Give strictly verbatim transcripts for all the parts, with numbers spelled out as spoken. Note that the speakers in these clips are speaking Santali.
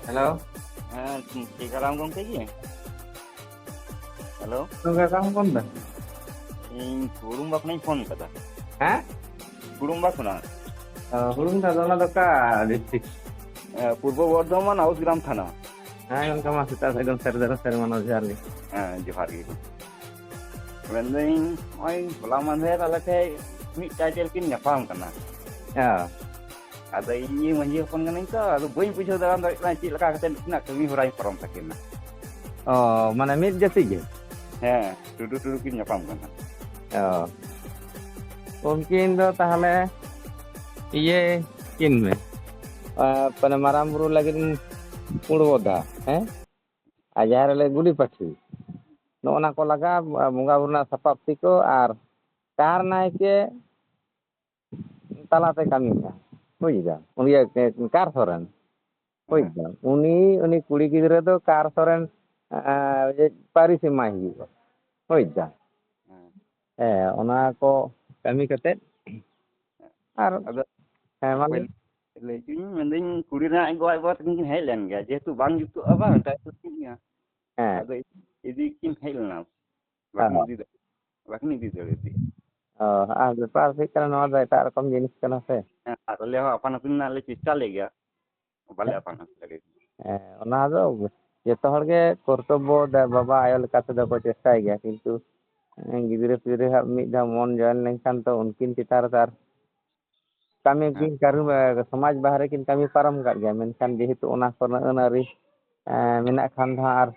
ᱦᱮᱞᱳ᱾ ᱦᱮᱸ, ᱴᱷᱤᱠᱟᱹᱨᱟᱢ ᱜᱚᱢᱠᱮ ᱜᱮ? ᱦᱮᱞᱳ᱾ ᱜᱚᱢᱠᱮ, ᱚᱠᱟ ᱠᱷᱚᱱ ᱯᱷᱳᱱ ᱫᱟ? ᱤᱧ ᱦᱩᱲᱩᱢᱵᱟ ᱠᱷᱚᱱᱤᱧ ᱯᱷᱳᱱ ᱠᱟᱫᱟ᱾ ᱦᱮᱸ? ᱦᱩᱲᱩᱢᱵᱟ ᱠᱷᱚᱱᱟᱜ᱾ ᱚ, ᱦᱩᱲᱩᱢᱵᱟ ᱫᱚ ᱚᱱᱟ ᱫᱚ ᱚᱠᱟ ᱰᱤᱥᱴᱨᱤᱠᱴ? ᱮ, ᱯᱩᱨᱵᱚ ᱵᱚᱨᱫᱷᱚᱢᱟᱱ, ᱟᱣᱩᱥ ᱜᱨᱟᱢ ᱛᱷᱟᱱᱟ᱾ ᱦᱮᱸ ᱜᱚᱢᱠᱮ, ᱢᱟ ᱥᱮᱛᱟᱜ ᱥᱮᱫ ᱥᱟᱹᱜᱩᱱ ᱥᱮᱨᱢᱟ ᱡᱚᱦᱟᱨ ᱜᱮ᱾ ᱦᱮᱸ, ᱡᱚᱦᱟᱨ ᱜᱮ᱾ ᱢᱮᱱᱫᱟᱹᱧ, ᱱᱚᱜᱼᱚᱭ ᱦᱚᱞᱟ ᱢᱟᱫᱷᱮᱨ ᱟᱞᱮ ᱴᱷᱮᱡ ᱢᱤᱫ ᱴᱟᱭᱴᱮᱞ ᱠᱤᱱ ᱧᱟᱯᱟᱢ ᱠᱟᱱᱟ᱾ ᱦᱮᱸ᱾ ᱟᱫᱚ ᱤᱧ ᱢᱟᱹᱡᱷᱤ ᱦᱚᱯᱚᱱ ᱠᱟᱹᱱᱟᱹᱧ ᱛᱚ, ᱟᱫᱚ ᱵᱟᱹᱧ ᱵᱩᱡᱷᱟᱹᱣ ᱫᱟᱲᱮ ᱫᱟᱲᱮᱭᱟᱜ ᱠᱟᱱᱟ ᱪᱮᱫ ᱞᱮᱠᱟ ᱠᱟᱛᱮ ᱱᱩᱠᱤᱱᱟᱜ ᱠᱟᱹᱢᱤ ᱦᱚᱨᱟᱧ ᱯᱟᱨᱚᱢ ᱛᱟᱹᱠᱤᱱᱟ᱾ ᱚ, ᱢᱟᱱᱮ ᱢᱤᱫ ᱡᱟᱹᱛᱤ ᱜᱮ? ᱦᱮᱸ, ᱴᱩᱰᱩ ᱴᱩᱰᱩ ᱠᱤᱱ ᱧᱟᱯᱟᱢ ᱠᱟᱱᱟ᱾ ᱚ, ᱩᱱᱠᱤᱱ ᱫᱚ ᱛᱟᱦᱚᱞᱮ ᱤᱭᱟᱹ ᱠᱤᱱ ᱢᱮ, ᱟᱨ ᱢᱟᱱᱮ ᱢᱟᱨᱟᱝ ᱵᱩᱨᱩ ᱞᱟᱹᱜᱤᱫ ᱯᱩᱸᱰ ᱵᱚᱫᱟ, ᱦᱮᱸ, ᱟᱨ ᱡᱟᱦᱮᱨ ᱞᱟᱹᱜᱤᱫ ᱜᱩᱰᱤ ᱯᱟᱹᱴᱷᱤ, ᱱᱚᱜᱼᱚ ᱱᱟ ᱠᱚ ᱞᱟᱜᱟᱜᱼᱟ, ᱵᱚᱸᱜᱟ ᱵᱩᱨᱩ ᱨᱮᱱᱟᱜ ᱥᱟᱯᱟᱵ ᱛᱤᱠᱚ ᱟᱨ ᱠᱟᱨ ᱱᱟᱭᱠᱮ ᱛᱟᱞᱟᱛᱮ ᱠᱟᱹᱢᱤᱭᱟ, ᱵᱩᱡᱽ ᱫᱟᱢ? ᱩᱱᱤ ᱠᱟᱨ ᱥᱚᱨᱮᱱ, ᱵᱩᱡᱽ ᱦᱮᱸ᱾ ᱫᱟᱢ? ᱩᱱᱤ, ᱩᱱᱤ ᱠᱩᱲᱤ ᱜᱤᱫᱽᱨᱟᱹ ᱫᱚ ᱠᱟᱨ ᱥᱚᱨᱮᱱ, ᱟᱸ, ᱯᱟᱹᱨᱤᱥ ᱮᱢᱟᱭ ᱦᱩᱭᱩᱜᱼᱟ, ᱵᱩᱡᱽ ᱫᱟᱢ? ᱦᱮᱸ᱾ ᱦᱮᱸ, ᱚᱱᱟ ᱠᱚ ᱠᱟᱹᱢᱤ ᱠᱟᱛᱮᱫ ᱟᱨ, ᱟᱫᱚ ᱦᱮᱸ, ᱢᱟ ᱞᱟᱹᱭ ᱚᱠᱚᱭ ᱢᱮ᱾ ᱞᱟᱹᱭ ᱦᱚᱪᱚᱧ ᱢᱮᱱᱫᱟᱹᱧ, ᱠᱩᱲᱤ ᱨᱮᱱᱟᱜ ᱟᱡ ᱜᱚ, ᱟᱡ ᱵᱟᱵᱟ ᱛᱟᱹᱠᱤᱱ ᱠᱤᱱ ᱦᱮᱡ ᱞᱮᱱ ᱜᱮᱭᱟ, ᱡᱮᱦᱮᱛᱩ ᱵᱟᱝ ᱡᱩᱛᱩᱜᱼᱟ, ᱵᱟᱝ ᱮᱴᱟᱜ ᱟᱹᱛᱩ ᱨᱮᱠᱤᱱ ᱤᱭᱟᱹ᱾ ᱦᱮᱸ᱾ ᱟᱫᱚ ᱤᱫᱤ ᱠᱤᱱ ᱦᱮᱡ ᱞᱮᱱᱟ, ᱵᱟᱹᱠᱤᱱ ᱦᱮᱸ᱾ ᱤᱫᱤ ᱫᱟ-, ᱵᱟᱹᱠᱤᱱ ᱤᱫᱤ ᱫᱟᱲᱮᱭᱟᱫᱮᱭᱟ᱾ ᱚ, ᱟᱨ ᱵᱮᱯᱟᱨ ᱦᱩᱭᱩᱜ ᱠᱟᱱᱟ, ᱱᱚᱣᱟ ᱫᱚ ᱮᱴᱟᱜ ᱨᱚᱠᱚᱢ ᱡᱤᱱᱤᱥ ᱠᱟᱱᱟ ᱥᱮ᱾ ᱦᱮᱸ, ᱟᱨ ᱟᱞᱮ ᱦᱚᱸ ᱟᱯᱟᱱ ᱟᱹᱯᱤᱱ ᱨᱮᱱᱟᱜ ᱞᱮ ᱪᱮᱥᱴᱟ ᱞᱮᱫ ᱜᱮᱭᱟ, ᱵᱟᱞᱮ ᱦᱮᱸ᱾ ᱟᱯᱟᱱ ᱟᱹᱯᱤᱱ ᱫᱟᱲᱮᱭᱟᱫᱮᱭᱟ᱾ ᱦᱮᱸ, ᱚᱱᱟ ᱫᱚ ᱡᱚᱛᱚ ᱦᱚᱲ ᱜᱮ ᱠᱚᱨᱛᱚᱵᱵᱚ ᱫᱟ-, ᱵᱟᱵᱟ ᱟᱭᱳ ᱞᱮᱠᱟ ᱛᱮᱫᱚ ᱠᱚ ᱪᱮᱥᱴᱟᱭ ᱜᱮᱭᱟ, ᱠᱤᱱᱛᱩ, ᱦᱮᱸ, ᱜᱤᱫᱽᱨᱟᱹ ᱯᱤᱫᱽᱨᱟᱹ ᱦᱟᱸᱜ ᱢᱤᱫ ᱫᱷᱟᱣ ᱢᱚᱱ ᱡᱚᱭᱮᱱ ᱞᱮᱱᱠᱷᱟᱱ ᱛᱚ ᱩᱱᱠᱤᱱ ᱪᱮᱛᱟᱱ ᱨᱮ ᱟᱨ ᱠᱟᱹᱢᱤ ᱦᱮᱸ᱾ ᱠᱤᱱ ᱠᱟᱹᱨᱩ-, ᱥᱚᱢᱟᱡᱽ ᱵᱟᱦᱨᱮ ᱠᱤᱱ ᱠᱟᱹᱢᱤ ᱯᱟᱨᱚᱢ ᱟᱠᱟᱫ ᱜᱮᱭᱟ, ᱢᱮᱱᱠᱷᱟᱱ ᱡᱮᱦᱮᱛᱩ ᱚᱱᱟ ᱠᱚᱨᱮᱱᱟᱜ ᱟᱹᱱ ᱟᱹᱨᱤ, ᱮᱸ, ᱢᱮᱱᱟᱜ ᱠᱷᱟᱱ ᱫᱚ ᱦᱟᱸᱜ ᱟᱨ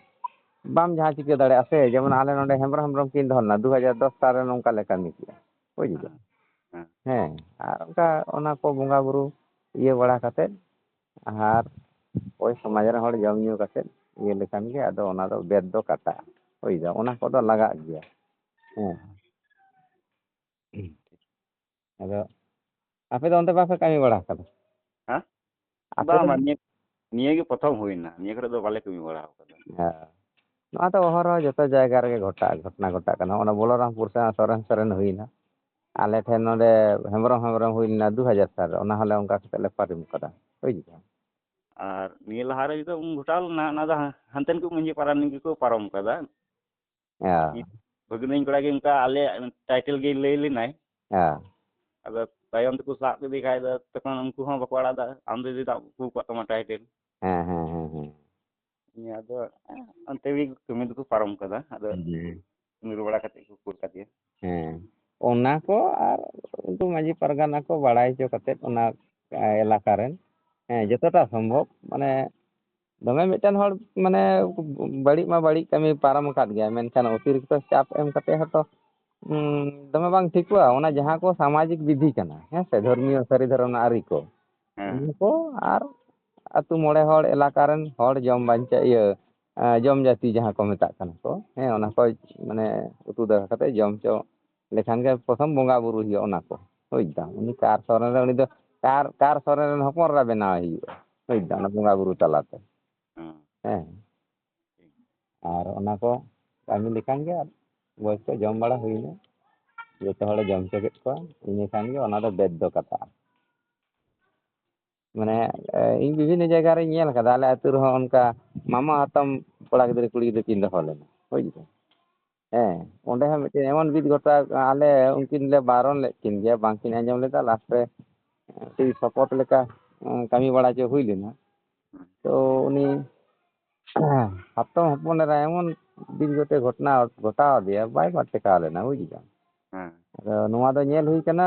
ᱵᱟᱢ ᱡᱟᱦᱟᱸ ᱪᱤᱠᱟᱹ ᱫᱟᱲᱮᱭᱟᱜᱼᱟ ᱥᱮ᱾ ᱡᱮᱢᱚᱱ ᱟᱞᱮ ᱱᱚᱰᱮ ᱦᱮᱢᱵᱨᱚᱢ ᱦᱮᱢᱵᱨᱚᱢ ᱠᱤᱱ ᱫᱚᱦᱚ ᱞᱮᱱᱟ, ᱫᱩ ᱦᱟᱡᱟᱨ ᱫᱚᱥ ᱥᱟᱞ ᱨᱮ ᱱᱚᱝᱠᱟ ᱞᱮ ᱠᱟᱹᱢᱤ ᱠᱮᱜᱼᱟ, ᱵᱩᱡᱽ ᱫᱟᱢ? ᱦᱮᱸ, ᱦᱮᱸ᱾ ᱦᱮᱸ, ᱟᱨ ᱚᱱᱠᱟ ᱚᱱᱟ ᱠᱚ ᱵᱚᱸᱜᱟ ᱵᱩᱨᱩ ᱤᱭᱟᱹ ᱵᱟᱲᱟ ᱠᱟᱛᱮᱫ ᱟᱨ ᱳᱭ ᱥᱚᱢᱟᱡᱽ ᱨᱮᱱ ᱦᱚᱲ ᱡᱚᱢ ᱧᱩ ᱠᱟᱛᱮᱫ ᱤᱭᱟᱹ ᱞᱮᱠᱷᱟᱱ ᱜᱮ ᱟᱫᱚ ᱚᱱᱟ ᱫᱚ ᱵᱮᱫ ᱫᱚ ᱠᱟᱴᱟᱜᱼᱟ, ᱵᱩᱡᱽ ᱫᱟᱢ? ᱚᱱᱟ ᱠᱚᱫᱚ ᱞᱟᱜᱟᱜ ᱜᱮᱭᱟ᱾ ᱦᱮᱸ᱾ ᱟᱫᱚ ᱟᱯᱮ ᱫᱚ ᱚᱱᱛᱮ ᱵᱟᱯᱮ ᱠᱟᱹᱢᱤ ᱵᱟᱲᱟ ᱟᱠᱟᱫᱟ? ᱦᱮᱸ? ᱟᱯᱮ ᱵᱟᱝ, ᱫᱚ ᱵᱟᱝ, ᱱᱤᱭᱟᱹ, ᱱᱤᱭᱟᱹ ᱜᱮ ᱯᱨᱚᱛᱷᱚᱢ ᱦᱩᱭᱱᱟ, ᱱᱤᱭᱟᱹ ᱠᱚᱨᱮ ᱫᱚ ᱵᱟᱞᱮ ᱠᱟᱹᱢᱤ ᱵᱟᱲᱟ ᱟᱠᱟᱫᱟ᱾ ᱦᱮᱸ᱾ ᱱᱚᱣᱟ ᱫᱚ ᱚᱦᱚᱨᱦᱚ ᱡᱚᱛᱚ ᱡᱟᱭᱜᱟ ᱨᱮᱜᱮ ᱜᱷᱚᱴᱟᱜ, ᱜᱷᱚᱴᱚᱱᱟ ᱜᱷᱚᱴᱟᱜ ᱠᱟᱱᱟ᱾ ᱚᱱᱟ ᱵᱚᱞᱚᱨᱟᱢᱯᱩᱨ ᱥᱮᱫ ᱥᱚᱨᱮᱱ ᱥᱚᱨᱮᱱ ᱦᱩᱭᱱᱟ, ᱟᱞᱮ ᱴᱷᱮᱱ ᱱᱚᱰᱮ ᱦᱮᱢᱵᱨᱚᱢ ᱦᱮᱢᱵᱨᱚᱢ ᱦᱩᱭ ᱞᱮᱱᱟ ᱫᱩ ᱦᱟᱡᱟᱨ ᱥᱟᱞ ᱨᱮ, ᱚᱱᱟ ᱦᱚᱸᱞᱮ ᱚᱱᱠᱟ ᱠᱟᱛᱮ ᱞᱮ ᱯᱟᱨᱚᱢ ᱠᱟᱫᱟ, ᱵᱩᱡᱽ ᱫᱟᱢ? ᱟᱨ ᱱᱤᱭᱟᱹ ᱞᱟᱦᱟᱨᱮ ᱡᱩᱫᱤ ᱩᱱ ᱜᱷᱚᱴᱟᱣ ᱞᱮᱱᱟ, ᱚᱱᱟ ᱫᱚ ᱦᱟ-, ᱦᱟᱱᱛᱮᱱ ᱠᱚ ᱢᱟᱹᱡᱷᱤ ᱯᱟᱨᱟᱱᱤᱠ ᱜᱮᱠᱚ ᱯᱟᱨᱚᱢ ᱠᱟᱫᱟ᱾ ᱦᱮᱸ᱾ ᱵᱷᱟᱹᱜᱽᱱᱟᱹᱧ ᱠᱚᱲᱟ ᱜᱮ ᱚᱱᱠᱟ ᱟᱞᱮᱭᱟᱜ ᱴᱟᱭᱴᱮᱞ ᱜᱮ ᱞᱟᱹᱭ ᱞᱮᱱᱟᱭ᱾ ᱦᱮᱸ᱾ ᱟᱫᱚ ᱛᱟᱭᱚᱢ ᱛᱮᱠᱚ ᱥᱟᱵ ᱠᱮᱫᱮ ᱠᱷᱟᱡ ᱫᱚ ᱛᱚᱠᱷᱚᱱ ᱩᱱᱠᱩ ᱦᱚᱸ ᱵᱟᱠᱚ ᱟᱲᱟᱜ ᱫᱟ, ᱟᱢ ᱫᱚ ᱡᱩᱫᱤ ᱫᱟᱜ ᱠᱚ ᱠᱚ ᱠᱟᱜ ᱛᱟᱢᱟ ᱴᱟᱭᱴᱮᱞ᱾ ᱦᱮᱸ, ᱦᱮᱸ, ᱦᱮᱸ, ᱦᱮᱸ᱾ ᱱᱤᱭᱟᱹ ᱟᱫᱚ ᱚᱱᱛᱮ ᱜᱮ ᱠᱟᱹᱢᱤ ᱫᱚᱠᱚ ᱯᱟᱨᱚᱢ ᱠᱟᱫᱟ, ᱟᱫᱚ ᱦᱮᱸ᱾ ᱧᱤᱨ ᱵᱟᱲᱟ ᱠᱟᱛᱮ ᱠᱚ ᱠᱩᱞ ᱠᱟᱫᱮᱭᱟ᱾ ᱦᱮᱸ, ᱚᱱᱟ ᱠᱚ ᱟᱨ ᱩᱱᱠᱩ ᱢᱟᱹᱡᱷᱤ ᱯᱟᱨᱜᱟᱱᱟ ᱠᱚ ᱵᱟᱲᱟᱭ ᱦᱚᱪᱚ ᱠᱟᱛᱮᱫ ᱚᱱᱟ, ᱮ, ᱮᱞᱟᱠᱟ ᱨᱮᱱ, ᱦᱮᱸ, ᱡᱚᱛᱚᱴᱟ ᱥᱚᱢᱵᱷᱚᱵ, ᱢᱟᱱᱮ, ᱫᱚᱢᱮ ᱢᱤᱫᱴᱮᱱ ᱦᱚᱲ, ᱢᱟᱱᱮ, ᱵᱟᱹᱲᱤᱡ ᱢᱟ ᱵᱟᱹᱲᱤᱡ ᱠᱟᱹᱢᱤ ᱯᱟᱨᱚᱢ ᱟᱠᱟᱫ ᱜᱮᱭᱟ, ᱢᱮᱱᱠᱷᱟᱱ ᱚᱛᱤᱨᱤᱠᱛᱚ ᱪᱟᱯ ᱮᱢ ᱠᱟᱛᱮ ᱦᱚᱸᱛᱚ, ᱩᱸ, ᱫᱚᱢᱮ ᱵᱟᱝ ᱴᱷᱤᱠᱚᱜᱼᱟ᱾ ᱚᱱᱟ ᱡᱟᱦᱟᱸ ᱠᱚ ᱥᱟᱢᱟᱡᱤᱠ ᱵᱤᱫᱷᱤ ᱠᱟᱱᱟ, ᱦᱮᱸ ᱥᱮ, ᱫᱷᱚᱨᱢᱤᱭᱚ ᱥᱟᱹᱨᱤ ᱫᱷᱚᱨᱚᱢ ᱨᱮᱱᱟᱜ ᱟᱹᱨᱤ ᱠᱚ, ᱦᱮᱸ᱾ ᱚᱱᱟ ᱠᱚ ᱟᱨ ᱟᱹᱛᱩ ᱢᱚᱬᱮ ᱦᱚᱲ, ᱮᱞᱟᱠᱟ ᱨᱮᱱ ᱦᱚᱲ, ᱡᱚᱢ ᱵᱟᱧᱪᱟᱣ, ᱤᱭᱟᱹ, ᱮ, ᱡᱚᱢ ᱡᱟᱹᱛᱤ ᱡᱟᱦᱟᱸ ᱠᱚ ᱢᱮᱛᱟᱜ ᱠᱟᱱᱟ ᱠᱚ, ᱦᱮᱸ, ᱚᱱᱟ ᱠᱚ, ᱢᱟᱱᱮ, ᱩᱛᱩ ᱫᱟᱠᱟ ᱠᱟᱛᱮ ᱡᱚᱢ ᱦᱚᱪᱚ ᱞᱮᱠᱷᱟᱱ ᱜᱮ ᱯᱨᱚᱛᱷᱚᱢ ᱵᱚᱸᱜᱟ ᱵᱩᱨᱩ ᱦᱩᱭᱩᱜᱼᱟ ᱚᱱᱟ ᱠᱚ᱾ ᱵᱩᱡᱽ ᱫᱟᱢ, ᱩᱱᱤ ᱠᱟᱨ ᱥᱚᱨᱮᱱ ᱨᱮ, ᱩᱱᱤ ᱫᱚ ᱠᱟᱨ, ᱠᱟᱨ ᱥᱚᱨᱮᱱ ᱨᱮᱱ ᱦᱚᱯᱚᱱ ᱮᱨᱟ ᱵᱮᱱᱟᱣ ᱦᱩᱭᱩᱜᱼᱟ᱾ ᱵᱩᱡᱽ ᱫᱟᱢ, ᱚᱱᱟ ᱵᱚᱸᱜᱟ ᱵᱩᱨᱩ ᱛᱟᱞᱟᱛᱮ᱾ ᱦᱮᱸ᱾ ᱦᱮᱸ᱾ ᱟᱨ ᱚᱱᱟ ᱠᱚ ᱠᱟᱹᱢᱤ ᱞᱮᱠᱷᱟᱱ ᱜᱮ ᱟᱨ ᱵᱚᱭᱮᱥ ᱠᱚ ᱡᱚᱢ ᱵᱟᱲᱟ ᱦᱩᱭᱱᱟ, ᱡᱚᱛᱚ ᱦᱚᱲᱮ ᱡᱚᱢ ᱦᱚᱪᱚ ᱠᱮᱫ ᱠᱚᱣᱟ, ᱤᱱᱟᱹ ᱠᱷᱟᱱ ᱜᱮ ᱚᱱᱟ ᱫᱚ ᱵᱮᱫ ᱫᱚ ᱠᱟᱛᱷᱟᱜᱼᱟ᱾ ᱢᱟᱱᱮ, ᱮ, ᱤᱧ ᱵᱤᱵᱷᱤᱱᱱᱚ ᱡᱟᱭᱜᱟ ᱨᱤᱧ ᱧᱮᱞ ᱠᱟᱫᱟ, ᱟᱞᱮ ᱟᱹᱛᱩ ᱨᱮᱦᱚᱸ ᱚᱱᱠᱟ ᱢᱟᱢᱟ ᱦᱟᱛᱚᱢ ᱠᱚᱲᱟ ᱜᱤᱫᱽᱨᱟᱹ ᱠᱩᱲᱤ ᱜᱤᱫᱽᱨᱟᱹ ᱠᱤᱱ ᱫᱚᱦᱚ ᱞᱮᱱᱟ, ᱵᱩᱡᱽ ᱫᱟᱢ? ᱦᱮᱸ, ᱚᱸᱰᱮ ᱦᱚᱸ ᱢᱤᱫᱴᱮᱱ ᱮᱢᱚᱱ ᱵᱤᱫ ᱜᱷᱚᱴᱟᱣ, ᱟᱞᱮ ᱩᱱᱠᱤᱱ ᱞᱮ ᱵᱟᱨᱚᱱ ᱞᱮᱫ ᱠᱤᱱ ᱜᱮᱭᱟ, ᱵᱟᱝᱠᱤᱱ ᱟᱸᱡᱚᱢ ᱞᱮᱫᱟ᱾ ᱞᱟᱥᱴ ᱨᱮ ᱥᱚᱯᱚᱛ ᱞᱮᱠᱟ, ᱩᱸ, ᱠᱟᱹᱢᱤ ᱵᱟᱲᱟ ᱦᱚᱪᱚ ᱦᱩᱭ ᱞᱮᱱᱟ᱾ ᱛᱚ ᱩᱱᱤ ᱦᱟᱛᱚᱢ ᱦᱚᱯᱚᱱ ᱮᱨᱟ ᱮᱢᱚᱱ ᱵᱤᱫ ᱜᱷᱚᱴᱮ ᱜᱷᱚᱴᱱᱟ ᱜᱷᱚᱴᱟᱣ ᱟᱫᱮᱭᱟ, ᱵᱟᱭ ᱵᱟᱫ ᱴᱮᱠᱟᱣ ᱞᱮᱱᱟ, ᱵᱩᱡᱽ ᱫᱟᱢ᱾ ᱦᱮᱸ᱾ ᱟᱫᱚ ᱱᱚᱣᱟ ᱫᱚ ᱧᱮᱞ ᱦᱩᱭ ᱠᱟᱱᱟ,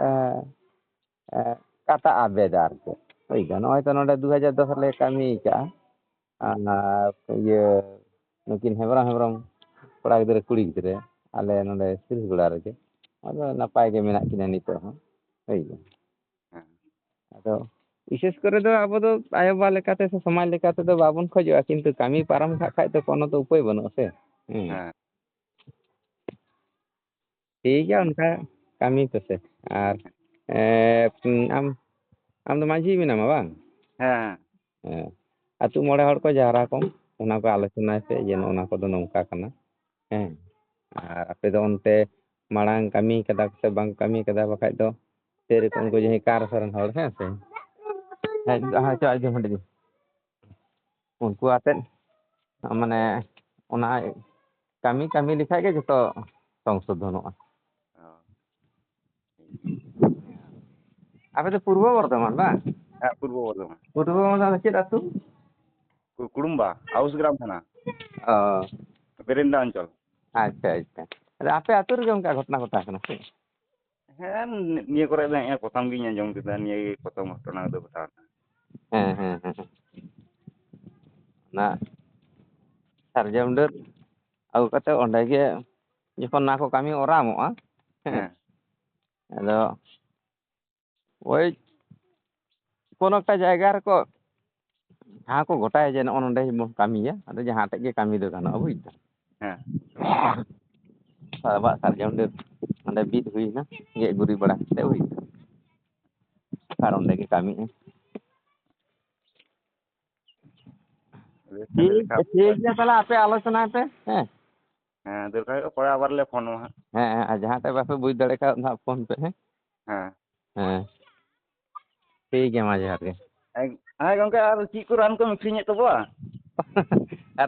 ᱮ, ᱮ, ᱠᱟᱴᱟᱜᱼᱟ ᱵᱮᱫ ᱟᱨ ᱪᱮᱫ᱾ ᱵᱩᱡᱽ ᱫᱟᱢ, ᱱᱚᱜᱼᱚᱭ ᱛᱚ ᱱᱚᱰᱮ ᱫᱩ ᱦᱟᱡᱟᱨ ᱫᱚᱥ ᱨᱮᱞᱮ ᱠᱟᱹᱢᱤ ᱠᱟᱜᱼᱟ᱾ ᱟᱨ ᱤᱭᱟᱹ, ᱱᱩᱠᱤᱱ ᱦᱮᱢᱵᱨᱚᱢ ᱦᱮᱢᱵᱨᱚᱢ ᱠᱚᱲᱟ ᱜᱤᱫᱽᱨᱟᱹ ᱠᱩᱲᱤ ᱜᱤᱫᱽᱨᱟᱹ ᱟᱞᱮ ᱱᱚᱰᱮ ᱥᱤᱨᱤᱥᱜᱚᱲᱟ ᱨᱮᱜᱮ᱾ ᱟᱫᱚ ᱱᱟᱯᱟᱭ ᱜᱮ ᱢᱮᱱᱟᱜ ᱠᱤᱱᱟ ᱱᱤᱛᱚᱜ ᱦᱚᱸ᱾ ᱦᱳᱭ ᱜᱮ᱾ ᱦᱮᱸ᱾ ᱟᱫᱚ ᱵᱤᱥᱮᱥ ᱠᱚᱨᱮ ᱫᱚ ᱟᱵᱚ ᱫᱚ ᱟᱭᱳ ᱵᱟᱵᱟ ᱞᱮᱠᱟᱛᱮ ᱥᱮ ᱥᱚᱢᱟᱡᱽ ᱞᱮᱠᱟᱛᱮ ᱫᱚ ᱵᱟᱵᱚᱱ ᱠᱷᱚᱡᱚᱜᱼᱟ, ᱠᱤᱱᱛᱩ ᱠᱟᱹᱢᱤ ᱯᱟᱨᱚᱢ ᱠᱟᱜ ᱠᱷᱟᱡ ᱫᱚ ᱠᱳᱱᱳ ᱫᱚ ᱩᱯᱟᱹᱭ ᱵᱟᱹᱱᱩᱜᱼᱟ ᱥᱮ᱾ ᱦᱩᱸ᱾ ᱦᱮᱸ᱾ ᱴᱷᱤᱠ ᱜᱮᱭᱟ, ᱚᱱᱠᱟ ᱠᱟᱹᱢᱤ ᱯᱮᱥᱮ᱾ ᱟᱨ, ᱮ, ᱟᱢ, ᱟᱢ ᱫᱚ ᱢᱟᱹᱡᱷᱤ ᱢᱮᱱᱟᱢᱟ ᱵᱟᱝ? ᱦᱮᱸ᱾ ᱦᱮᱸ᱾ ᱟᱹᱛᱩ ᱢᱚᱬᱮ ᱦᱚᱲ ᱠᱚ ᱡᱟᱣᱨᱟ ᱠᱚᱢ, ᱚᱱᱟ ᱠᱚ ᱟᱞᱳᱪᱚᱱᱟᱭ ᱯᱮ ᱡᱮ ᱱᱚᱜᱼᱚ ᱱᱚᱣᱟ ᱠᱚᱫᱚ ᱱᱚᱝᱠᱟ ᱠᱟᱱᱟ᱾ ᱦᱮᱸ᱾ ᱟᱨ ᱟᱯᱮ ᱫᱚ ᱚᱱᱛᱮ ᱢᱟᱲᱟᱝ ᱠᱟᱹᱢᱤ ᱠᱟᱫᱟ ᱠᱚ ᱥᱮ ᱵᱟᱝ ᱠᱟᱹᱢᱤ ᱠᱟᱫᱟ, ᱵᱟᱠᱷᱟᱡ ᱫᱚ ᱥᱮᱨᱚᱠᱚᱢ ᱩᱱᱠᱩ ᱡᱟᱦᱟᱸᱭ ᱠᱟᱨ ᱥᱚᱨᱮᱱ ᱦᱚᱲ, ᱦᱮᱸ ᱥᱮ? ᱦᱮᱸ, ᱦᱮᱸ, ᱪᱚ, ᱟᱸᱡᱚᱢ ᱦᱟᱹᱴᱤᱧ᱾ ᱩᱱᱠᱩ ᱟᱛᱮᱫ, ᱢᱟᱱᱮ, ᱚᱱᱟ ᱠᱟᱹᱢᱤ, ᱠᱟᱹᱢᱤ ᱞᱮᱠᱷᱟᱡ ᱜᱮ ᱡᱚᱛᱚ ᱥᱚᱝᱥᱳᱫᱷᱚᱱᱚᱜᱼᱟ᱾ ᱚ᱾ ᱟᱯᱮ ᱫᱚ ᱯᱩᱨᱵᱚ ᱵᱚᱨᱫᱷᱚᱢᱟᱱ, ᱵᱟᱝ? ᱦᱮᱸ, ᱯᱩᱨᱵᱚ ᱵᱚᱨᱫᱷᱚᱢᱟᱱ᱾ ᱯᱩᱨᱵᱚ ᱵᱚᱨᱫᱷᱚᱢᱟᱱ ᱫᱚ ᱪᱮᱫ ᱟᱹᱛᱩ? ᱠᱩ-, ᱠᱩᱲᱩᱢᱵᱟ, ᱟᱣᱩᱥ ᱜᱨᱟᱢ ᱛᱷᱟᱱᱟ᱾ ᱚ᱾ ᱵᱮᱨᱮᱱᱫᱟ ᱚᱧᱪᱚᱞ᱾ ᱟᱪᱪᱷᱟ, ᱟᱪᱪᱷᱟ᱾ ᱟᱫᱚ ᱟᱯᱮ ᱟᱹᱛᱩ ᱨᱮᱜᱮ ᱚᱱᱠᱟ ᱜᱷᱚᱴᱚᱱᱟ ᱜᱷᱚᱴᱟᱣ ᱠᱟᱱᱟ ᱥᱮ? ᱦᱮᱸ, ᱱᱤ-, ᱱᱤᱭᱟᱹ ᱠᱚᱨᱮ ᱫᱚ ᱦᱮᱸ ᱯᱨᱚᱛᱷᱚᱢ ᱜᱤᱧ ᱟᱸᱡᱚᱢ ᱠᱮᱫᱟ, ᱱᱤᱭᱟᱹ ᱜᱮ ᱯᱨᱚᱛᱷᱚᱢ ᱜᱷᱚᱴᱚᱱᱟ ᱫᱚ ᱜᱷᱚᱴᱟᱣ ᱮᱱᱟ᱾ ᱦᱮᱸ, ᱦᱮᱸ, ᱦᱮᱸ, ᱦᱮᱸ᱾ ᱚᱱᱟ ᱥᱟᱨᱡᱚᱢ ᱰᱟᱹᱨ ᱟᱹᱜᱩ ᱠᱟᱛᱮ ᱚᱸᱰᱮ ᱜᱮ ᱡᱚᱠᱷᱚᱱ ᱚᱱᱟ ᱠᱚ ᱠᱟᱹᱢᱤ ᱚᱨᱟᱢᱚᱜᱼᱟ, ᱦᱮᱸ, ᱦᱮᱸ᱾ ᱟᱫᱚ ᱳᱭ ᱠᱳᱱᱳ ᱮᱠᱴᱟ ᱡᱟᱭᱜᱟ ᱨᱮᱠᱚ ᱡᱟᱦᱟᱸ ᱠᱚ ᱜᱚᱴᱟᱭᱟ ᱡᱮ ᱱᱚᱜᱼᱚ ᱱᱚᱸᱰᱮ ᱵᱚᱱ ᱠᱟᱹᱢᱤᱭᱟ, ᱟᱫᱚ ᱡᱟᱦᱟᱸ ᱴᱷᱮᱡ ᱜᱮ ᱠᱟᱹᱢᱤ ᱫᱚ ᱜᱟᱱᱚᱜᱼᱟ, ᱵᱩᱡᱽ ᱫᱟᱢ? ᱦᱮᱸ᱾ ᱟᱵᱚᱣᱟᱜ ᱥᱟᱨᱡᱚᱢ ᱰᱟᱹᱨ ᱚᱸᱰᱮ ᱵᱤᱫ ᱦᱩᱭᱱᱟ, ᱜᱮᱡ ᱜᱩᱨᱤᱡ ᱵᱟᱲᱟ ᱠᱟᱛᱮ ᱦᱩᱭᱱᱟ, ᱟᱨ ᱚᱸᱰᱮ ᱜᱮ ᱠᱟᱹᱢᱤᱜᱼᱟ᱾ ᱵᱮᱥ, ᱛᱟᱦᱞᱮ ᱴᱷᱤᱠ, ᱞᱮᱠᱷᱟ ᱴᱷᱤᱠ ᱜᱮᱭᱟ, ᱛᱟᱦᱞᱮ ᱟᱯᱮ ᱟᱞᱳᱪᱚᱱᱟᱭ ᱯᱮ, ᱦᱮᱸ᱾ ᱦᱮᱸ, ᱫᱚᱨᱠᱟᱨ ᱦᱩᱭᱩᱜᱼᱟ, ᱯᱚᱨᱮ ᱟᱵᱟᱨ ᱞᱮ ᱯᱷᱳᱱ ᱟᱢᱟ ᱦᱟᱸᱜ᱾ ᱦᱮᱸ, ᱦᱮᱸ, ᱟᱨ ᱡᱟᱦᱟᱸ ᱴᱷᱮᱡ ᱵᱟᱯᱮ ᱵᱩᱡᱽ ᱫᱟᱲᱮ ᱠᱟᱣᱫᱟ ᱦᱟᱸᱜ, ᱯᱷᱳᱱ ᱯᱮ, ᱦᱮᱸ᱾ ᱦᱮᱸ᱾ ᱦᱮᱸ᱾ ᱴᱷᱤᱠ ᱜᱮᱭᱟ, ᱢᱟ ᱡᱚᱦᱟᱨ ᱜᱮ᱾ ᱦᱮᱸ, ᱦᱮᱸ ᱜᱚᱝᱠᱮ, ᱟᱨ ᱪᱮᱫ ᱠᱚ ᱨᱟᱱ ᱠᱚᱢ ᱟᱹᱠᱷᱨᱤᱧᱮᱫ ᱛᱟᱵᱚᱣᱟ?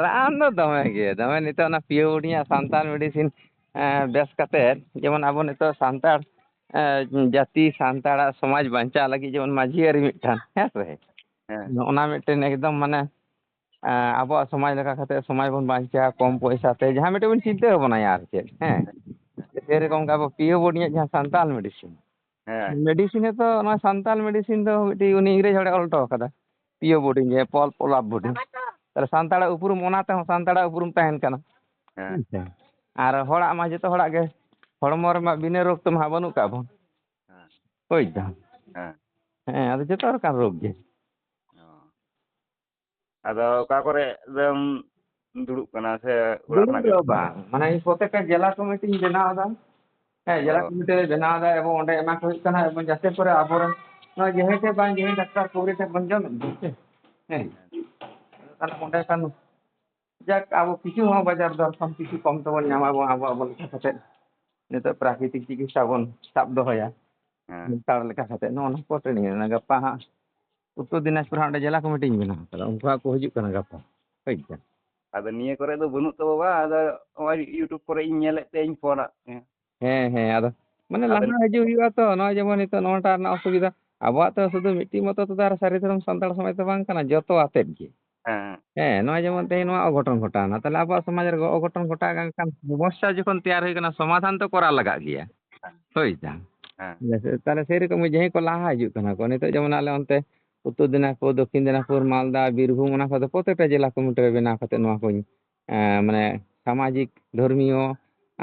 ᱨᱟᱱ ᱫᱚ ᱫᱚᱢᱮ ᱜᱮ, ᱫᱚᱢᱮ ᱱᱤᱛᱚᱜ ᱚᱱᱟ ᱯᱤᱭᱳ ᱵᱳᱰᱤᱭᱟᱜ ᱥᱟᱱᱛᱟᱲ medicine, ᱮᱸ, ᱵᱮᱥ ᱠᱟᱛᱮᱫ, ᱡᱮᱢᱚᱱ ᱟᱵᱚ ᱱᱤᱛᱚᱜ ᱥᱟᱱᱛᱟᱲ, ᱮᱸ, ᱡᱟᱹᱛᱤ ᱥᱟᱱᱛᱟᱲᱟᱜ ᱥᱚᱢᱟᱡᱽ ᱵᱟᱧᱪᱟᱣ ᱞᱟᱹᱜᱤᱫ ᱡᱮᱢᱚᱱ ᱢᱟᱹᱡᱷᱤ ᱟᱹᱨᱤ ᱢᱤᱫᱴᱟᱝ, ᱦᱮᱸ ᱥᱮ? ᱦᱮᱸ᱾ ᱱᱚᱜᱼᱚ ᱱᱟ ᱢᱤᱫᱴᱮᱱ ᱮᱠᱫᱚᱢ ᱢᱟᱱᱮ, ᱮᱸ, ᱟᱵᱚᱣᱟᱜ ᱥᱚᱢᱟᱡᱽ ᱞᱮᱠᱟ ᱠᱟᱛᱮ ᱥᱚᱢᱟᱡᱽ ᱵᱚᱱ ᱵᱟᱧᱪᱟᱣᱟ ᱠᱚᱢ ᱯᱚᱭᱥᱟ ᱛᱮ, ᱡᱟᱦᱟᱸ ᱢᱤᱫᱴᱮᱱ ᱵᱚᱱ ᱪᱤᱱᱛᱟᱹ ᱵᱷᱟᱵᱽᱱᱟᱭᱟ ᱟᱨ ᱪᱮᱫ, ᱦᱮᱸ? ᱥᱮᱨᱚᱠᱚᱢ ᱜᱮ ᱟᱵᱚ ᱯᱤᱭᱳ ᱵᱳᱰᱤᱭᱟᱜ ᱡᱟᱦᱟᱸ ᱥᱟᱱᱛᱟᱲ medicine, ᱦᱮᱸ᱾ Medicine ᱦᱚᱸᱛᱚ ᱱᱚᱣᱟ ᱥᱟᱱᱛᱟᱲ medicine ᱫᱚ ᱢᱤᱫᱴᱤᱡ ᱩᱱᱤ ᱤᱝᱨᱮᱡᱽ ᱦᱚᱲᱮ ᱚᱞ ᱦᱚᱴᱚ ᱠᱟᱫᱟ, ᱯᱤᱭᱳ ᱵᱳᱰᱤ ᱜᱮ, ᱯᱚᱞ ᱯᱚᱞᱟᱯ ᱵᱳᱰᱤ᱾ ᱛᱟᱦᱞᱮ ᱥᱟᱱᱛᱟᱲᱟᱜ ᱩᱯᱨᱩᱢ, ᱚᱱᱟ ᱛᱮᱦᱚᱸ ᱥᱟᱱᱛᱟᱲᱟᱜ ᱩᱯᱨᱩᱢ ᱛᱟᱦᱮᱱ ᱠᱟᱱᱟ᱾ ᱦᱮᱸ᱾ ᱦᱮᱸ ᱥᱮ? ᱟᱨ ᱦᱚᱲᱟᱜ ᱢᱟ ᱡᱚᱛᱚ ᱦᱚᱲᱟᱜ ᱜᱮ ᱦᱚᱲᱢᱚ ᱨᱮᱢᱟ ᱵᱤᱱᱟᱹ ᱨᱳᱜᱽ ᱛᱮᱢᱟ ᱦᱟᱸᱜ ᱵᱟᱹᱱᱩᱜ ᱠᱟᱜ ᱵᱚᱱ᱾ ᱦᱮᱸ᱾ ᱵᱩᱡᱽ ᱫᱟᱢ? ᱦᱮᱸ᱾ ᱦᱮᱸ, ᱟᱫᱚ ᱡᱚᱛᱚ ᱞᱮᱠᱟᱱ ᱨᱳᱜᱽ ᱜᱮ᱾ ᱚ᱾ ᱟᱫᱚ ᱚᱠᱟ ᱠᱚᱨᱮ ᱫᱚᱢ ᱫᱩᱲᱩᱵ ᱠᱟᱱᱟ ᱥᱮ ᱚᱲᱟᱜ ᱫᱩᱲᱩᱵ ᱠᱷᱚᱱᱟᱜ ᱜᱮ? ᱫᱚ ᱵᱟᱝ, ᱢᱟᱱᱮ ᱤᱧ ᱯᱨᱚᱛᱮᱠᱴᱟ ᱡᱮᱞᱟ ᱠᱚᱢᱤᱴᱤᱧ ᱵᱮᱱᱟᱣ ᱮᱫᱟ᱾ ᱦᱮᱸ, ᱡᱮᱞᱟ ᱚ᱾ ᱠᱚᱢᱤᱴᱤ ᱨᱮ ᱵᱮᱱᱟᱣ ᱮᱫᱟ ᱮᱵᱚᱝ ᱚᱸᱰᱮ ᱮᱢᱟ ᱠᱚ ᱦᱩᱭᱩᱜ ᱠᱟᱱᱟ ᱮᱵᱚᱝ ᱡᱟᱛᱮ ᱠᱚᱨᱮ ᱟᱵᱚᱨᱮᱱ ᱱᱚᱣᱟ ᱡᱟᱦᱟᱸᱭ ᱴᱷᱮᱱ ᱵᱟᱝ ᱡᱟᱦᱟᱸᱭ ᱰᱟᱠᱛᱟᱨ ᱠᱚ ᱩᱱᱤ ᱴᱷᱮᱱ ᱵᱚᱱ ᱡᱚᱢᱮᱫ ᱫᱚ ᱥᱮ᱾ ᱦᱮᱸ᱾ ᱛᱟᱦᱞᱮ ᱚᱸᱰᱮ ᱠᱷᱟᱱ ᱡᱟᱠ ᱟᱵᱚ ᱠᱤᱪᱷᱩ ᱦᱚᱸ ᱵᱟᱡᱟᱨ ᱫᱚᱨ ᱠᱷᱚᱱ ᱠᱤᱪᱷᱩ ᱠᱚᱢ ᱛᱮᱵᱚᱱ ᱧᱟᱢᱟ ᱮᱵᱚᱝ ᱟᱵᱚ, ᱟᱵᱚ ᱞᱮᱠᱟ ᱠᱟᱛᱮ ᱱᱤᱛᱚᱜ ᱯᱨᱟᱠᱨᱤᱛᱤᱠ ᱪᱤᱠᱤᱛᱥᱟ ᱵᱚᱱ ᱥᱟᱵ ᱫᱚᱦᱚᱭᱟ᱾ ᱦᱮᱸ᱾ ᱥᱟᱱᱛᱟᱲ ᱞᱮᱠᱟ ᱠᱟᱛᱮ ᱱᱚᱜᱼᱚ ᱱᱚᱣᱟ ᱠᱚ training ᱨᱮᱱᱟᱜ ᱜᱟᱯᱟ ᱦᱟᱸᱜ ᱩᱛᱛᱚᱨ ᱫᱤᱱᱟᱡᱽᱯᱩᱨ ᱦᱟᱸᱜ ᱚᱸᱰᱮ ᱡᱮᱞᱟ ᱠᱚᱢᱤᱴᱤᱧ ᱵᱮᱱᱟᱣ ᱠᱟᱫᱟ, ᱩᱱᱠᱩ ᱦᱟᱸᱜ ᱠᱚ ᱦᱤᱡᱩᱜ ᱠᱟᱱᱟ ᱜᱟᱯᱟ᱾ ᱦᱳᱭ ᱥᱮ? ᱟᱫᱚ ᱱᱤᱭᱟᱹ ᱠᱚᱨᱮ ᱫᱚ ᱵᱟᱹᱱᱩᱜ ᱛᱟᱵᱚ ᱵᱟ, ᱟᱫᱚ ᱱᱚᱜᱼᱚᱭ YouTube ᱠᱚᱨᱮ ᱤᱧ ᱧᱮᱞᱮᱫ ᱛᱮ ᱤᱧ ᱯᱷᱳᱱᱟᱫ ᱢᱮᱭᱟ᱾ ᱦᱮᱸ, ᱦᱮᱸ, ᱟᱫᱚ ᱢᱟᱱᱮ ᱟᱫᱚ ᱞᱟᱦᱟ ᱦᱤᱡᱩᱜ ᱦᱩᱭᱩᱜᱼᱟ ᱛᱚ, ᱱᱚᱜᱼᱚᱭ ᱡᱮᱢᱚᱱ ᱱᱤᱛᱚᱜ ᱱᱚᱣᱟᱴᱟᱜ ᱨᱮᱱᱟᱜ ᱚᱥᱩᱵᱤᱫᱷᱟ, ᱟᱵᱚᱣᱟᱜ ᱛᱚ ᱥᱩᱫᱷᱩ ᱢᱤᱫᱴᱤᱡ ᱢᱚᱛᱚ ᱛᱮᱫᱚ ᱟᱨ ᱥᱟᱹᱨᱤ ᱫᱷᱚᱨᱚᱢ ᱥᱟᱱᱛᱟᱲ ᱥᱚᱢᱟᱡᱽ ᱫᱚ ᱵᱟᱝ ᱠᱟᱱᱟ, ᱡᱚᱛᱚ ᱟᱛᱮᱫ ᱜᱮ᱾ ᱦᱮᱸ᱾ ᱦᱮᱸ, ᱱᱚᱜᱼᱚᱭ ᱡᱮᱢᱚᱱ ᱛᱮᱦᱮᱧ ᱱᱚᱣᱟ ᱚᱜᱷᱚᱴᱚᱱ ᱜᱷᱚᱴᱟᱣᱱᱟ, ᱛᱟᱦᱞᱮ ᱟᱵᱚᱣᱟᱜ ᱥᱚᱢᱟᱡᱽ ᱨᱮ ᱚᱜᱷᱚᱴᱚᱱ ᱜᱷᱚᱴᱟᱣ ᱞᱮᱱᱠᱷᱟᱱ ᱥᱚᱢᱚᱥᱥᱟ ᱡᱚᱠᱷᱚᱱ ᱛᱮᱭᱟᱨ ᱦᱩᱭ ᱠᱟᱱᱟ, ᱥᱚᱢᱟᱫᱷᱟᱱ ᱛᱚ ᱠᱚᱨᱟᱣ ᱞᱟᱜᱟᱜ ᱜᱮᱭᱟ᱾ ᱦᱮᱸ᱾ ᱦᱳᱭ ᱥᱮ? ᱦᱮᱸ᱾ ᱛᱟᱦᱞᱮ ᱥᱮ-, ᱛᱟᱦᱞᱮ ᱥᱮᱨᱚᱠᱚᱢ ᱜᱮ ᱡᱟᱦᱟᱸᱭ ᱠᱚ ᱞᱟᱦᱟ ᱦᱤᱡᱩᱜ ᱠᱟᱱᱟ ᱠᱚ, ᱱᱤᱛᱚᱜ ᱡᱮᱢᱚᱱ ᱟᱞᱮ ᱚᱱᱛᱮ ᱩᱛᱛᱚᱨ ᱫᱤᱱᱟᱡᱽᱯᱩᱨ, ᱫᱚᱠᱠᱷᱤᱱ ᱫᱤᱱᱟᱡᱽᱯᱩᱨ, ᱢᱟᱞᱫᱟ, ᱵᱤᱨᱵᱷᱩᱢ, ᱚᱱᱟ ᱠᱚᱫᱚ ᱯᱨᱚᱛᱮᱠᱴᱟ ᱡᱮᱞᱟ ᱠᱚᱢᱤᱴᱤ ᱨᱮ ᱵᱮᱱᱟᱣ ᱠᱟᱛᱮ ᱱᱚᱣᱟ ᱠᱚᱧ, ᱮᱸ, ᱢᱟᱱᱮ ᱥᱟᱢᱟᱡᱤᱠ, ᱫᱷᱚᱨᱢᱤᱭᱚ,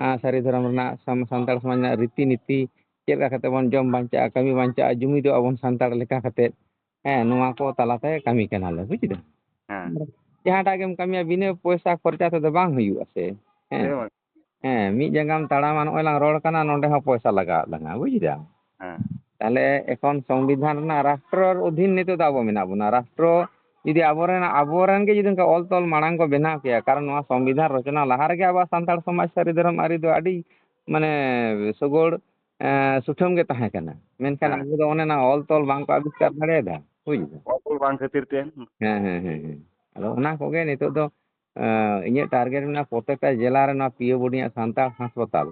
ᱟᱸ, ᱥᱟᱹᱨᱤ ᱫᱷᱚᱨᱚᱢ ᱨᱮᱱᱟᱜ ᱥᱟᱢ-, ᱥᱟᱱᱛᱟᱲ ᱥᱚᱢᱟᱡᱽ ᱨᱮᱱᱟᱜ ᱨᱤᱛᱤ ᱱᱤᱛᱤ, ᱪᱮᱫ ᱞᱮᱠᱟ ᱠᱟᱛᱮ ᱵᱚᱱ ᱡᱚᱢ ᱵᱟᱧᱪᱟᱜᱼᱟ, ᱠᱟᱹᱢᱤ ᱵᱟᱧᱪᱟᱜᱼᱟ, ᱡᱩᱢᱤᱫᱚᱜ ᱟᱵᱚᱱ ᱥᱟᱱᱛᱟᱲ ᱞᱮᱠᱟ ᱠᱟᱛᱮ, ᱦᱮᱸ, ᱱᱚᱣᱟ ᱠᱚ ᱛᱟᱞᱟᱛᱮ ᱠᱟᱹᱢᱤ ᱠᱟᱱᱟᱞᱮ, ᱵᱩᱡ ᱠᱮᱫᱟ? ᱦᱮᱸ᱾ ᱡᱟᱦᱟᱸᱴᱟᱜ ᱜᱮᱢ ᱠᱟᱹᱢᱤᱭᱟ, ᱵᱤᱱᱟᱹ ᱯᱚᱭᱥᱟ ᱠᱷᱚᱨᱪᱟ ᱛᱮᱫᱚ ᱵᱟᱝ ᱦᱩᱭᱩᱜᱼᱟ ᱥᱮ, ᱦᱮᱸ᱾ ᱦᱮᱸ, ᱵᱟᱝ᱾ ᱦᱮᱸ, ᱢᱤᱫ ᱡᱟᱸᱜᱟᱢ ᱛᱟᱲᱟᱢᱟ, ᱱᱚᱜᱼᱚᱭ ᱞᱟᱝ ᱨᱚᱲ ᱠᱟᱱᱟ, ᱱᱚᱸᱰᱮ ᱦᱚᱸ ᱯᱚᱭᱥᱟ ᱞᱟᱜᱟᱣᱟᱫ ᱞᱟᱝᱟ, ᱵᱩᱡ ᱠᱮᱫᱟ? ᱦᱮᱸ᱾ ᱛᱟᱦᱞᱮ ᱮᱠᱷᱚᱱ ᱥᱚᱝᱵᱤᱫᱷᱟᱱ ᱨᱮᱱᱟᱜ ᱨᱟᱥᱴᱨᱚ ᱚᱫᱷᱤᱱ ᱱᱤᱛᱚᱜ ᱫᱚ ᱟᱵᱚ ᱢᱮᱱᱟᱜ ᱵᱚᱱᱟ᱾ ᱨᱟᱥᱴᱨᱚ ᱡᱩᱫᱤ ᱟᱵᱚᱨᱮᱱ, ᱟᱵᱚᱨᱮᱱ ᱜᱮ ᱡᱩᱫᱤ ᱚᱱᱠᱟ ᱚᱞ ᱛᱚᱞ ᱢᱟᱲᱟᱝ ᱠᱚ ᱵᱮᱱᱟᱣ ᱠᱮᱭᱟ, ᱠᱟᱨᱚᱱ ᱱᱚᱣᱟ ᱥᱚᱝᱵᱤᱫᱷᱟᱱ ᱨᱚᱪᱚᱱᱟ ᱞᱟᱦᱟ ᱨᱮᱜᱮ ᱟᱵᱚᱣᱟᱜ ᱥᱟᱱᱛᱟᱲ ᱥᱚᱢᱟᱡᱽ ᱥᱟᱹᱨᱤ ᱫᱷᱚᱨᱚᱢ ᱟᱹᱨᱤ ᱫᱚ ᱟᱹᱰᱤ, ᱢᱟᱱᱮ, ᱥᱚᱜᱚᱲ, ᱮᱸ, ᱥᱩᱴᱷᱟᱹᱢ ᱜᱮ ᱛᱟᱦᱮᱸ ᱠᱟᱱᱟ᱾ ᱢᱮᱱᱠᱷᱟᱱ ᱦᱮᱸ᱾ ᱟᱵᱚ ᱫᱚ ᱚᱱᱮ ᱚᱱᱟ ᱚᱞ ᱛᱚᱞ ᱵᱟᱝ ᱠᱚ ᱟᱵᱤᱥᱠᱟᱨ ᱫᱟᱲᱮᱭᱟᱫᱟ, ᱵᱩᱡ ᱫᱟᱢ? ᱚᱞ ᱛᱚᱞ ᱵᱟᱝ ᱠᱷᱟᱹᱛᱤᱨ ᱛᱮ᱾ ᱦᱮᱸ, ᱦᱮᱸ, ᱦᱮᱸ, ᱦᱮᱸ᱾ ᱟᱫᱚ ᱚᱱᱟ ᱠᱚᱜᱮ ᱱᱤᱛᱚᱜ ᱫᱚ, ᱮᱸ, ᱤᱧᱟᱹᱜ target ᱢᱮᱱᱟᱜᱼᱟ, ᱯᱨᱚᱛᱮᱠᱴᱟ ᱡᱮᱞᱟ ᱨᱮ ᱱᱚᱣᱟ ᱯᱤ ᱳ ᱵᱳᱨᱰᱤᱝ ᱟᱜ ᱥᱟᱱᱛᱟᱲ ᱦᱟᱥᱯᱟᱛᱟᱞ,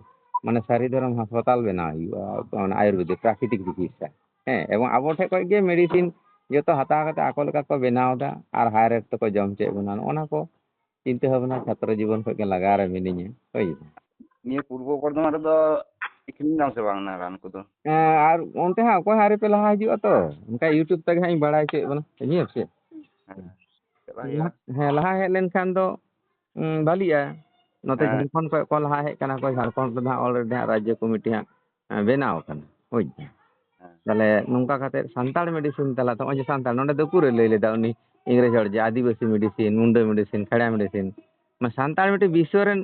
ᱢᱟᱱᱮ ᱥᱟᱹᱨᱤ ᱫᱷᱚᱨᱚᱢ ᱦᱟᱥᱯᱟᱛᱟᱞ ᱵᱮᱱᱟᱣ ᱦᱩᱭᱩᱜᱼᱟ, ᱚᱱᱟ ᱟᱭᱩᱨᱵᱮᱫᱤᱠ ᱯᱨᱟᱠᱨᱤᱛᱤᱠ ᱪᱤᱠᱤᱛᱥᱟ᱾ ᱦᱮᱸ, ᱮᱵᱚᱝ ᱟᱵᱚ ᱴᱷᱮᱡ ᱠᱷᱚᱡ ᱜᱮ medicine ᱡᱚᱛᱚ ᱦᱟᱛᱟᱣ ᱠᱟᱛᱮ ᱟᱠᱚ ᱞᱮᱠᱟ ᱠᱚ ᱵᱮᱱᱟᱣ ᱮᱫᱟ ᱟᱨ high rate ᱛᱮᱠᱚ ᱡᱚᱢ ᱦᱚᱪᱚᱭᱮᱫ ᱵᱚᱱᱟ᱾ ᱱᱚᱜᱼᱚ ᱱᱟ ᱠᱚ ᱪᱤᱱᱛᱟᱹ ᱵᱷᱟᱵᱽᱱᱟ ᱪᱷᱟᱛᱨᱚ ᱡᱤᱵᱚᱱ ᱠᱷᱚᱡ ᱜᱮ ᱞᱟᱜᱟᱣ ᱨᱮ ᱢᱤᱱᱟᱹᱧᱟ᱾ ᱦᱳᱭ᱾ ᱱᱤᱭᱟᱹ ᱯᱩᱨᱵᱚ ᱵᱚᱨᱫᱷᱚᱢᱟᱱ ᱨᱮᱫᱚ ᱟᱹᱠᱷᱨᱤᱧ ᱫᱟᱢ ᱥᱮ ᱵᱟᱝ ᱚᱱᱟ ᱨᱟᱱ ᱠᱚᱫᱚ? ᱦᱮᱸ, ᱟᱨ ᱚᱱᱛᱮ ᱦᱟᱸᱜ ᱚᱠᱚᱭ ᱦᱚᱸ ᱟᱹᱣᱨᱤ ᱯᱮ ᱞᱟᱦᱟ ᱦᱤᱡᱩᱜᱼᱟ ᱛᱚ, ᱚᱱᱠᱟ YouTube ᱛᱮᱜᱮ ᱦᱟᱸᱜ ᱤᱧ ᱵᱟᱲᱟᱭ ᱦᱚᱪᱚᱭᱮᱫ ᱵᱚᱱᱟ, ᱵᱩᱡᱷᱟᱹᱣ ᱥᱮ? ᱦᱮᱸ, ᱪᱟᱞᱟᱜ ᱦᱩᱭᱩᱜᱼᱟ᱾ ᱞᱟᱦᱟ, ᱦᱮᱸ, ᱞᱟᱦᱟ ᱦᱮᱡ ᱞᱮᱱᱠᱷᱟᱱ ᱫᱚ, ᱩᱸ, ᱵᱷᱟᱞᱤᱜᱼᱟ᱾ ᱱᱚᱛᱮ ᱦᱮᱸ᱾ ᱡᱷᱟᱲᱠᱷᱚᱸᱰ ᱠᱷᱚᱡ ᱠᱚ ᱞᱟᱦᱟ ᱦᱮᱡ ᱠᱟᱱᱟ ᱠᱚ, ᱡᱷᱟᱲᱠᱷᱚᱸᱰ ᱨᱮᱫᱚ ᱦᱟᱸᱜ already ᱦᱟᱸᱜ ᱨᱟᱡᱽᱡᱚ ᱠᱚᱢᱤᱴᱤ ᱦᱟᱸᱜ, ᱮᱸ, ᱵᱮᱱᱟᱣ ᱟᱠᱟᱱᱟ, ᱵᱩᱡᱽ ᱫᱟᱢ? ᱦᱮᱸ᱾ ᱛᱟᱦᱞᱮ ᱱᱚᱝᱠᱟ ᱠᱟᱛᱮ ᱥᱟᱱᱛᱟᱲ medicine ᱛᱟᱞᱟᱛᱮ, ᱱᱚᱜᱼᱚᱭ ᱡᱮ ᱥᱟᱱᱛᱟᱲ, ᱱᱚᱸᱰᱮ ᱫᱚ ᱩᱠᱩᱨᱮ ᱞᱟᱹᱭ ᱞᱮᱫᱟ ᱩᱱᱤ ᱤᱝᱨᱮᱡᱽ ᱦᱚᱲ ᱡᱮ ᱟᱹᱫᱤᱵᱟᱹᱥᱤ medicine, ᱢᱩᱱᱰᱟᱹ medicine, ᱠᱷᱮᱲᱟ medicine, ᱢᱟᱱᱮ ᱥᱟᱱᱛᱟᱲ ᱢᱤᱫᱴᱮᱱ ᱵᱤᱥᱥᱚ ᱨᱮᱱ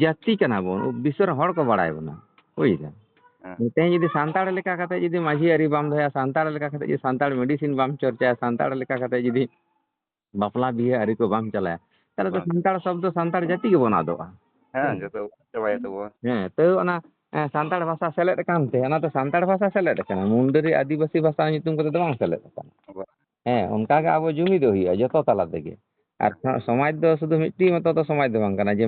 ᱡᱟᱹᱛᱤ ᱠᱟᱱᱟ ᱵᱚᱱ, ᱵᱤᱥᱥᱚ ᱨᱮᱱ ᱦᱚᱲ ᱠᱚ ᱵᱟᱲᱟᱭ ᱵᱚᱱᱟ, ᱵᱩᱡᱽ ᱫᱟᱢ? ᱦᱮᱸ᱾ ᱛᱮᱦᱮᱧ ᱡᱩᱫᱤ ᱥᱟᱱᱛᱟᱲ ᱞᱮᱠᱟ ᱠᱟᱛᱮ ᱡᱩᱫᱤ ᱢᱟᱹᱡᱷᱤ ᱟᱹᱨᱤ ᱵᱟᱢ ᱫᱚᱦᱚᱭᱟ, ᱥᱟᱱᱛᱟᱲ ᱞᱮᱠᱟ ᱠᱟᱛᱮ ᱡᱩᱫᱤ ᱥᱟᱱᱛᱟᱲ medicine ᱵᱟᱢ ᱪᱚᱨᱪᱟᱭᱟ, ᱥᱟᱱᱛᱟᱲ ᱞᱮᱠᱟ ᱠᱟᱛᱮ ᱡᱩᱫᱤ ᱵᱟᱯᱞᱟ ᱵᱤᱦᱟᱹ ᱟᱹᱨᱤ ᱠᱚ ᱵᱟᱢ ᱪᱟᱞᱟᱭᱟ, ᱛᱟᱦᱞᱮ ᱛᱚ ᱵᱟᱝ᱾ ᱥᱟᱱᱛᱟᱲ ᱥᱚᱵᱽᱫᱚ ᱥᱟᱱᱛᱟᱲ ᱡᱟᱹᱛᱤ ᱜᱮᱵᱚᱱ ᱟᱫᱚᱜᱼᱟ᱾ ᱦᱮᱸ, ᱦᱮᱸ᱾ ᱡᱚᱛᱚ ᱪᱟᱵᱟᱭᱮᱱ ᱛᱟᱵᱚᱣᱟ᱾ ᱦᱮᱸ, ᱛᱟᱹᱣ ᱚᱱᱟ, ᱮᱸ, ᱥᱟᱱᱛᱟᱲ ᱵᱷᱟᱥᱟ ᱥᱮᱞᱮᱫ ᱟᱠᱟᱱ ᱛᱮ, ᱚᱱᱟ ᱫᱚ ᱥᱟᱱᱛᱟᱲ ᱵᱷᱟᱥᱟ ᱥᱮᱞᱮᱫ ᱟᱠᱟᱱᱟ, ᱢᱩᱱᱰᱟᱹᱨᱤ ᱟᱹᱫᱤᱵᱟᱹᱥᱤ ᱵᱷᱟᱥᱟ ᱧᱩᱛᱩᱢ ᱠᱟᱛᱮ ᱫᱚ ᱵᱟᱝ ᱥᱮᱞᱮᱫ ᱟᱠᱟᱱᱟ᱾ ᱟᱵᱚᱣᱟᱜ᱾ ᱦᱮᱸ, ᱚᱱᱠᱟ ᱜᱮ ᱟᱵᱚ ᱡᱩᱢᱤᱫᱚᱜ ᱦᱩᱭᱩᱜᱼᱟ ᱡᱚᱛᱚ ᱛᱟᱞᱟ ᱛᱮᱜᱮ᱾ ᱟᱨ ᱥᱚ-, ᱥᱚᱢᱟᱡᱽ ᱫᱚ ᱥᱩᱫᱷᱩ ᱢᱤᱫᱴᱤᱡ ᱢᱚᱛᱚ ᱫᱚ ᱥᱚᱢᱟᱡᱽ ᱫᱚ ᱵᱟᱝ ᱠᱟᱱᱟ, ᱡᱮ